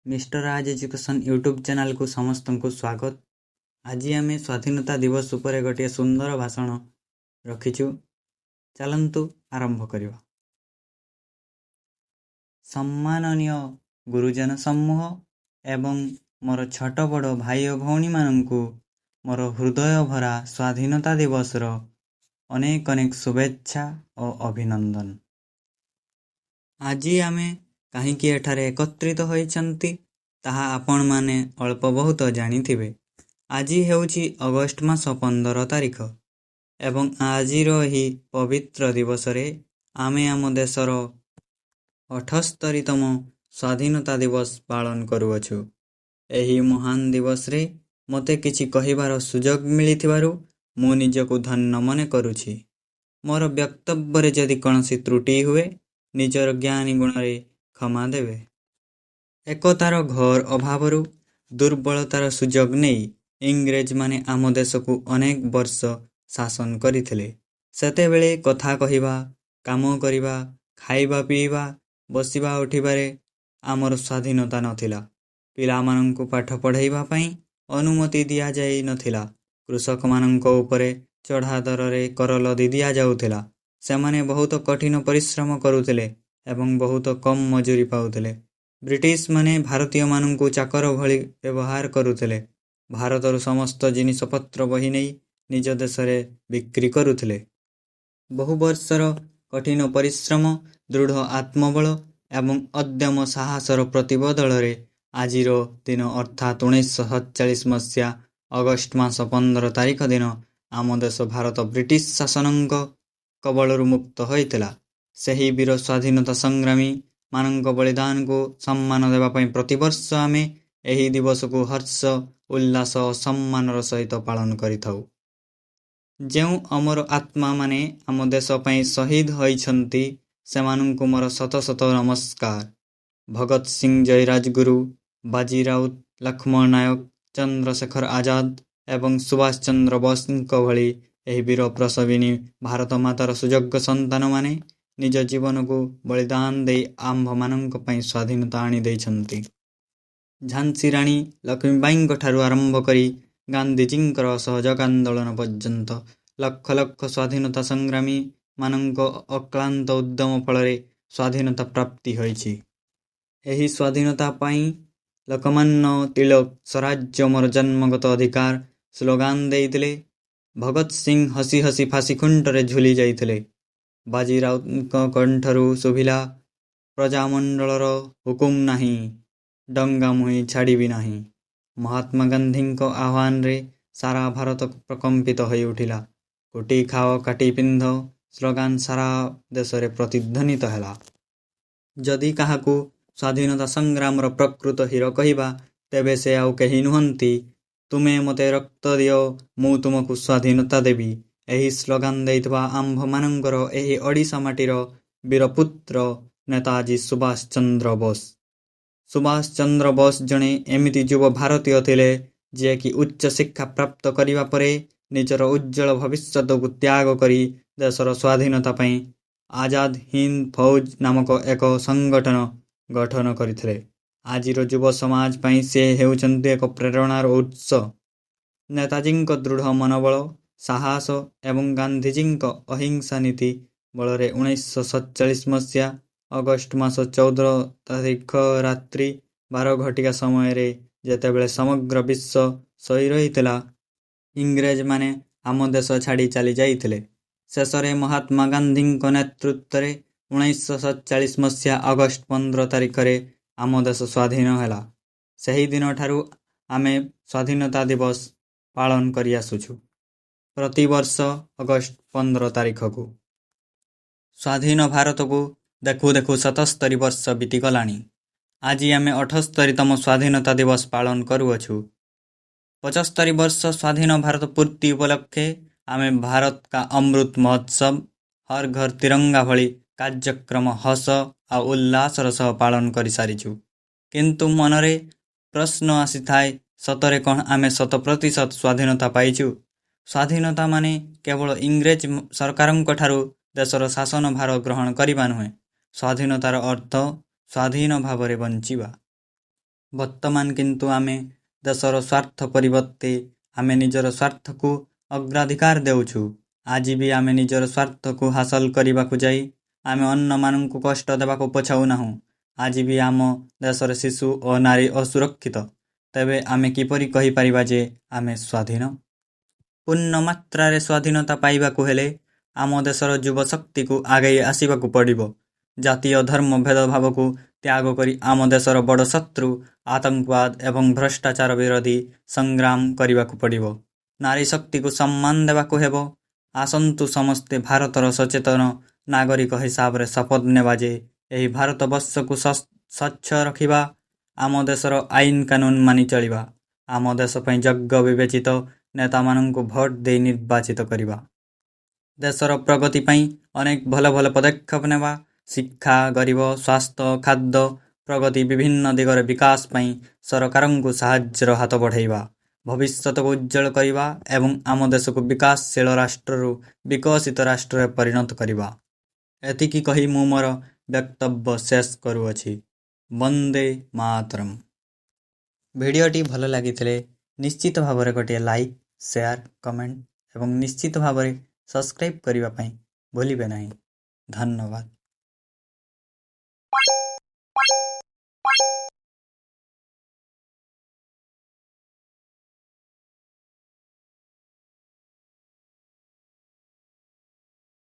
Mister ରାଜ education YouTube ଚ୍ୟାନେଲକୁ ସମସ୍ତଙ୍କୁ ସ୍ୱାଗତ। ଆଜି ଆମେ ସ୍ୱାଧୀନତା ଦିବସ ଉପରେ ଗୋଟିଏ ସୁନ୍ଦର ଭାଷଣ ରଖିଛୁ। ଚାଲନ୍ତୁ ଆରମ୍ଭ କରିବା। ସମ୍ମାନନୀୟ ଗୁରୁଜନ ସମୂହ ଏବଂ ମୋର ଛୋଟ ବଡ଼ ଭାଇ ଓ ଭଉଣୀମାନଙ୍କୁ ମୋର ହୃଦୟ ଭରା ସ୍ୱାଧୀନତା ଦିବସର ଅନେକ ଅନେକ ଶୁଭେଚ୍ଛା ଓ ଅଭିନନ୍ଦନ। ଆଜି ଆମେ କାହିଁକି ଏଠାରେ ଏକତ୍ରିତ ହୋଇଛନ୍ତି, ତାହା ଆପଣମାନେ ଅଳ୍ପ ବହୁତ ଜାଣିଥିବେ। ଆଜି ହେଉଛି ଅଗଷ୍ଟ ମାସ 15 ତାରିଖ ଏବଂ ଆଜିର ଏହି ପବିତ୍ର ଦିବସରେ ଆମେ ଆମ ଦେଶର 78ତମ ସ୍ୱାଧୀନତା ଦିବସ ପାଳନ କରୁଅଛୁ। ଏହି ମହାନ ଦିବସରେ ମୋତେ କିଛି କହିବାର ସୁଯୋଗ ମିଳିଥିବାରୁ ମୁଁ ନିଜକୁ ଧନ୍ୟ ମନେ କରୁଛି। ମୋର ବକ୍ତବ୍ୟରେ ଯଦି କୌଣସି ତ୍ରୁଟି ହୁଏ, ନିଜର ଜ୍ଞାନୀ ଗୁଣରେ କ୍ଷମା ଦେବେ। ଏକତାର ଘୋର ଅଭାବରୁ ଦୁର୍ବଳତାର ସୁଯୋଗ ନେଇ ଇଂରେଜମାନେ ଆମ ଦେଶକୁ ଅନେକ ବର୍ଷ ଶାସନ କରିଥିଲେ। ସେତେବେଳେ କଥା କହିବା, କାମ କରିବା, ଖାଇବା ପିଇବା, ବସିବା ଉଠିବାରେ ଆମର ସ୍ୱାଧୀନତା ନଥିଲା। ପିଲାମାନଙ୍କୁ ପାଠ ପଢ଼ାଇବା ପାଇଁ ଅନୁମତି ଦିଆଯାଇ ନଥିଲା। କୃଷକମାନଙ୍କ ଉପରେ ଚଢ଼ା ଦରରେ କର ଲଦି ଦିଆଯାଉଥିଲା। ସେମାନେ ବହୁତ କଠିନ ପରିଶ୍ରମ କରୁଥିଲେ ଏବଂ ବହୁତ କମ୍ ମଜୁରୀ ପାଉଥିଲେ। ବ୍ରିଟିଶମାନେ ଭାରତୀୟମାନଙ୍କୁ ଚାକର ଭଳି ବ୍ୟବହାର କରୁଥିଲେ। ଭାରତରୁ ସମସ୍ତ ଜିନିଷପତ୍ର ବୋହି ନେଇ ନିଜ ଦେଶରେ ବିକ୍ରି କରୁଥିଲେ। ବହୁ ବର୍ଷର କଠିନ ପରିଶ୍ରମ, ଦୃଢ଼ ଆତ୍ମବଳ ଏବଂ ଅଦମ୍ୟ ସାହସର ପ୍ରତିବଦଳରେ ଆଜିର ଦିନ, ଅର୍ଥାତ୍ 1947 ମସିହା ଅଗଷ୍ଟ ମାସ 15 ତାରିଖ ଦିନ ଆମ ଦେଶ ଭାରତ ବ୍ରିଟିଶ ଶାସନଙ୍କ କବଳରୁ ମୁକ୍ତ ହୋଇଥିଲା। ସେହି ବୀର ସ୍ୱାଧୀନତା ସଂଗ୍ରାମୀ ମାନଙ୍କ ବଳିଦାନକୁ ସମ୍ମାନ ଦେବା ପାଇଁ ପ୍ରତିବର୍ଷ ଆମେ ଏହି ଦିବସକୁ ହର୍ଷ, ଉଲ୍ଲାସ ଓ ସମ୍ମାନର ସହିତ ପାଳନ କରିଥାଉ। ଯେଉଁ ଅମର ଆତ୍ମାମାନେ ଆମ ଦେଶ ପାଇଁ ଶହୀଦ ହୋଇଛନ୍ତି, ସେମାନଙ୍କୁ ମୋର ଶତ ଶତ ନମସ୍କାର। ଭଗତ ସିଂ, ଜୟୀ ରାଜଗୁରୁ, ବାଜି ରାଉତ, ଲକ୍ଷ୍ମଣ ନାୟକ, ଚନ୍ଦ୍ରଶେଖର ଆଜାଦ ଏବଂ ସୁଭାଷ ଚନ୍ଦ୍ର ବୋଷଙ୍କ ଭଳି ଏହି ବୀର ପ୍ରସବିନୀ ଭାରତ ମାତାର ସୁଯୋଗ୍ୟ ସନ୍ତାନମାନେ ନିଜ ଜୀବନକୁ ବଳିଦାନ ଦେଇ ଆମ୍ଭମାନଙ୍କ ପାଇଁ ସ୍ୱାଧୀନତା ଆଣି ଦେଇଛନ୍ତି। ଝାନ୍ସୀ ରାଣୀ ଲକ୍ଷ୍ମୀବାଈଙ୍କ ଠାରୁ ଆରମ୍ଭ କରି ଗାନ୍ଧିଜୀଙ୍କର ଅସହଯୋଗ ଆନ୍ଦୋଳନ ପର୍ଯ୍ୟନ୍ତ ଲକ୍ଷ ଲକ୍ଷ ସ୍ୱାଧୀନତା ସଂଗ୍ରାମୀ ମାନଙ୍କ ଅକ୍ଳାନ୍ତ ଉଦ୍ୟମ ଫଳରେ ସ୍ୱାଧୀନତା ପ୍ରାପ୍ତି ହୋଇଛି। ଏହି ସ୍ୱାଧୀନତା ପାଇଁ ଲୋକମାନ୍ୟ ତିଳକ "ସ୍ୱରାଜ୍ୟ ମୋର ଜନ୍ମଗତ ଅଧିକାର" ସ୍ଲୋଗାନ ଦେଇଥିଲେ। ଭଗତ ସିଂ ହସି ହସି ଫାଶୀ ଖୁଣ୍ଟରେ ଝୁଲି ଯାଇଥିଲେ। ବାଜି ରାଉତଙ୍କ କଣ୍ଠରୁ ଶୁଭିଲା, "ପ୍ରଜାମଣ୍ଡଳର ହୁକୁମ ନାହିଁ, ଡଙ୍ଗା ମୁହିଁ ଛାଡ଼ିବି ନାହିଁ।" ମହାତ୍ମା ଗାନ୍ଧୀଙ୍କ ଆହ୍ୱାନରେ ସାରା ଭାରତ ପ୍ରକମ୍ପିତ ହୋଇଉଠିଲା। "କୁଟି ଖାଅ, କାଟି ପିନ୍ଧ" ସ୍ଲୋଗାନ ସାରା ଦେଶରେ ପ୍ରତିଧ୍ୱନିତ ହେଲା। ଯଦି କାହାକୁ ସ୍ୱାଧୀନତା ସଂଗ୍ରାମର ପ୍ରକୃତ ହିରୋ କହିବା, ତେବେ ସେ ଆଉ କେହି ନୁହନ୍ତି, "ତୁମେ ମୋତେ ରକ୍ତ ଦିଅ, ମୁଁ ତୁମକୁ ସ୍ୱାଧୀନତା ଦେବି", ଏହି ସ୍ଲୋଗାନ ଦେଇଥିବା ଆମ୍ଭମାନଙ୍କର ଏହି ଓଡ଼ିଶା ମାଟିର ବୀରପୁତ୍ର ନେତାଜୀ ସୁଭାଷ ଚନ୍ଦ୍ର ବୋଷ। ସୁଭାଷ ଚନ୍ଦ୍ର ବୋଷ ଜଣେ ଏମିତି ଯୁବ ଭାରତୀୟ ଥିଲେ, ଯିଏକି ଉଚ୍ଚ ଶିକ୍ଷା ପ୍ରାପ୍ତ କରିବା ପରେ ନିଜର ଉଜ୍ଜ୍ୱଳ ଭବିଷ୍ୟତକୁ ତ୍ୟାଗ କରି ଦେଶର ସ୍ୱାଧୀନତା ପାଇଁ ଆଜାଦ ହିନ୍ଦ ଫୌଜ ନାମକ ଏକ ସଂଗଠନ ଗଠନ କରିଥିଲେ। ଆଜିର ଯୁବ ସମାଜ ପାଇଁ ସେ ହେଉଛନ୍ତି ଏକ ପ୍ରେରଣାର ଉତ୍ସ। ନେତାଜୀଙ୍କ ଦୃଢ଼ ମନୋବଳ, ସାହସ ଏବଂ ଗାନ୍ଧିଜୀଙ୍କ ଅହିଂସା ନୀତି ବଳରେ 1947 ମସିହା ଅଗଷ୍ଟ ମାସ 14 ତାରିଖ ରାତ୍ରି 12 ଘଟିକା ସମୟରେ, ଯେତେବେଳେ ସମଗ୍ର ବିଶ୍ୱ ଶୋଇ ରହିଥିଲା, ଇଂରେଜମାନେ ଆମ ଦେଶ ଛାଡ଼ି ଚାଲି ଯାଇଥିଲେ। ଶେଷରେ ମହାତ୍ମା ଗାନ୍ଧୀଙ୍କ ନେତୃତ୍ୱରେ 1947 ମସିହା ଅଗଷ୍ଟ 15 ତାରିଖରେ ଆମ ଦେଶ ସ୍ୱାଧୀନ ହେଲା। ସେହିଦିନଠାରୁ ଆମେ ସ୍ୱାଧୀନତା ଦିବସ ପାଳନ କରିଆସୁଛୁ ପ୍ରତିବର୍ଷ ଅଗଷ୍ଟ 15 ତାରିଖକୁ। ସ୍ୱାଧୀନ ଭାରତକୁ ଦେଖୁ ଦେଖୁ 77 ବର୍ଷ ବିତିଗଲାଣି। ଆଜି ଆମେ 78ତମ ସ୍ୱାଧୀନତା ଦିବସ ପାଳନ କରୁଅଛୁ। 75 ବର୍ଷ ସ୍ୱାଧୀନ ଭାରତ ପୂର୍ତ୍ତି ଉପଲକ୍ଷେ ଆମେ ଭାରତ କା ଅମୃତ ମହୋତ୍ସବ, ହର ଘର ତିରଙ୍ଗା ଭଳି କାର୍ଯ୍ୟକ୍ରମ ହସ ଆଉ ଉଲ୍ଲାସର ସହ ପାଳନ କରିସାରିଛୁ। କିନ୍ତୁ ମନରେ ପ୍ରଶ୍ନ ଆସିଥାଏ, ସତରେ କ'ଣ ଆମେ ଶତ ପ୍ରତିଶତ ସ୍ୱାଧୀନତା ପାଇଛୁ? ସ୍ୱାଧୀନତା ମାନେ କେବଳ ଇଂରେଜ ସରକାରଙ୍କ ଠାରୁ ଦେଶର ଶାସନ ଭାର ଗ୍ରହଣ କରିବା ନୁହେଁ। ସ୍ୱାଧୀନତାର ଅର୍ଥ ସ୍ୱାଧୀନ ଭାବରେ ବଞ୍ଚିବା। ବର୍ତ୍ତମାନ କିନ୍ତୁ ଆମେ ଦେଶର ସ୍ୱାର୍ଥ ପରିବର୍ତ୍ତେ ଆମେ ନିଜର ସ୍ୱାର୍ଥକୁ ଅଗ୍ରାଧିକାର ଦେଉଛୁ। ଆଜି ବି ଆମେ ନିଜର ସ୍ୱାର୍ଥକୁ ହାସଲ କରିବାକୁ ଯାଇ ଆମେ ଅନ୍ୟମାନଙ୍କୁ କଷ୍ଟ ଦେବାକୁ ପଛାଉନାହୁଁ। ଆଜି ବି ଆମ ଦେଶରେ ଶିଶୁ ଓ ନାରୀ ଅସୁରକ୍ଷିତ। ତେବେ ଆମେ କିପରି କହିପାରିବା ଯେ ଆମେ ସ୍ୱାଧୀନ? ପୂର୍ଣ୍ଣମାତ୍ରାରେ ସ୍ୱାଧୀନତା ପାଇବାକୁ ହେଲେ ଆମ ଦେଶର ଯୁବଶକ୍ତିକୁ ଆଗେଇ ଆସିବାକୁ ପଡ଼ିବ। ଜାତୀୟ ଧର୍ମ ଭେଦଭାବକୁ ତ୍ୟାଗ କରି ଆମ ଦେଶର ବଡ଼ ଶତ୍ରୁ ଆତଙ୍କବାଦ ଏବଂ ଭ୍ରଷ୍ଟାଚାର ବିରୋଧୀ ସଂଗ୍ରାମ କରିବାକୁ ପଡ଼ିବ। ନାରୀଶକ୍ତିକୁ ସମ୍ମାନ ଦେବାକୁ ହେବ। ଆସନ୍ତୁ ସମସ୍ତେ ଭାରତର ସଚେତନ ନାଗରିକ ହିସାବରେ ଶପଥ ନେବା ଯେ ଏହି ଭାରତବର୍ଷକୁ ସ୍ୱଚ୍ଛ ରଖିବା, ଆମ ଦେଶର ଆଇନ କାନୁନ ମାନି ଚଳିବା, ଆମ ଦେଶ ପାଇଁ ଯୋଗ୍ୟ ବିବେଚିତ ନେତାମାନଙ୍କୁ ଭୋଟ ଦେଇ ନିର୍ବାଚିତ କରିବା। ଦେଶର ପ୍ରଗତି ପାଇଁ ଅନେକ ଭଲ ଭଲ ପଦକ୍ଷେପ ନେବା। ଶିକ୍ଷା, ଗରିବ, ସ୍ୱାସ୍ଥ୍ୟ, ଖାଦ୍ୟ, ପ୍ରଗତି ବିଭିନ୍ନ ଦିଗରେ ବିକାଶ ପାଇଁ ସରକାରଙ୍କୁ ସାହାଯ୍ୟର ହାତ ବଢ଼ାଇବା। ଭବିଷ୍ୟତକୁ ଉଜ୍ଜ୍ୱଳ କରିବା ଏବଂ ଆମ ଦେଶକୁ ବିକାଶଶୀଳ ରାଷ୍ଟ୍ରରୁ ବିକଶିତ ରାଷ୍ଟ୍ରରେ ପରିଣତ କରିବା। ଏତିକି କହି ମୁଁ ମୋର ବକ୍ତବ୍ୟ ଶେଷ କରୁଅଛି। ବନ୍ଦେ ମାତରମ୍। ଭିଡ଼ିଓଟି ଭଲ ଲାଗିଥିଲେ ନିଶ୍ଚିତ ଭାବରେ ଗୋଟିଏ ଲାଇକ୍, ସେୟାର, କମେଣ୍ଟ ଏବଂ ନିଶ୍ଚିତ ଭାବରେ ସବସ୍କ୍ରାଇବ୍ କରିବା ପାଇଁ ଭୁଲିବେ ନାହିଁ। ଧନ୍ୟବାଦ।